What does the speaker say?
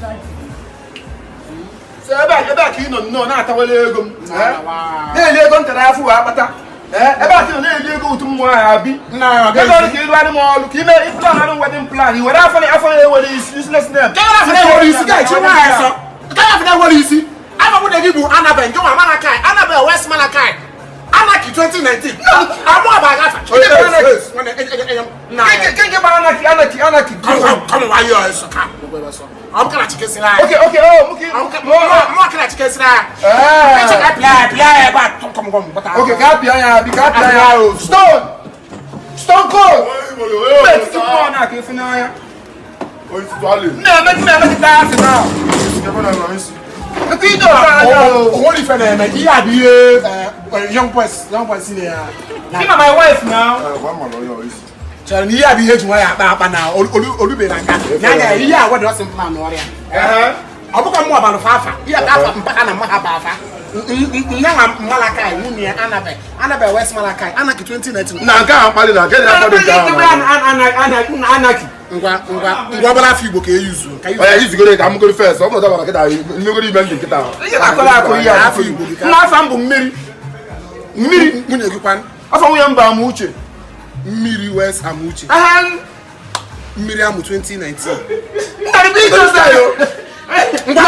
So ebe a ka ị nọ nnọọ na-atawala ego m. Na-eli ego ntara afọ wee akpata. Ebe a ka ị nọ na-eli ego ụtụ mmụọ ahụ abi. Ego ọrụ ka ịrụ anụ m ọrụ ka ime plan anụ wedding plan. I were afọ na-ewere isi useless name. Ka isi. Afọ nwunye gị bụ Annabel nke nwa Malachi, Annabel West Malachi. Anarchy 2019. Amụ ọba agafa. Nke bụ anarchy anarchy anarchy. Come nwayọọ ọsọ ka. Ọ bụkara chike siri anyị. Okay okay oh mụ Mụ akara chike siri anyị. Eche ka pịa ya ebe a kọm kọm kọta. Okay ka pịa ya bi ka pịa ya. Stone. Stone cold. Mbe titi mmụọ na-aka efu n'anya. Nna eme ta asị na. Young boys, yeah. See my wife now. Chere ni ihe bụ ihe ji nwa ya akpa akpa na olube na nka. Na ihe a wedo ọsị plan ọrịa. Ọ bụkwa mmụọ balụ fafa. Ihe ka afa mpaka na mmaha ba afa. Nyanwa Malachi nwunye ya Annabel, Annabel West Malachi, Anarchy 2019. Na nke a mkpali na nke na-akwado nke ahụ. Anarchy. Ngwa ngwa ngwa ọbara afọ Igbo ka eyuzu. Oya izugoro ka amụgoro first. Ọ bụrụ dabara kịta mmegoro ime ndị nkịta. Ihe na-akọrọ akụ ihe afọ Igbo. Nna afọ m bụ mmiri. Mmiri nwunye gị kwan. Afọ nwunye m bụ Amuche. Mmiri West Amuche. Mmiri Amu 2019. Nna gị bụ Ngwa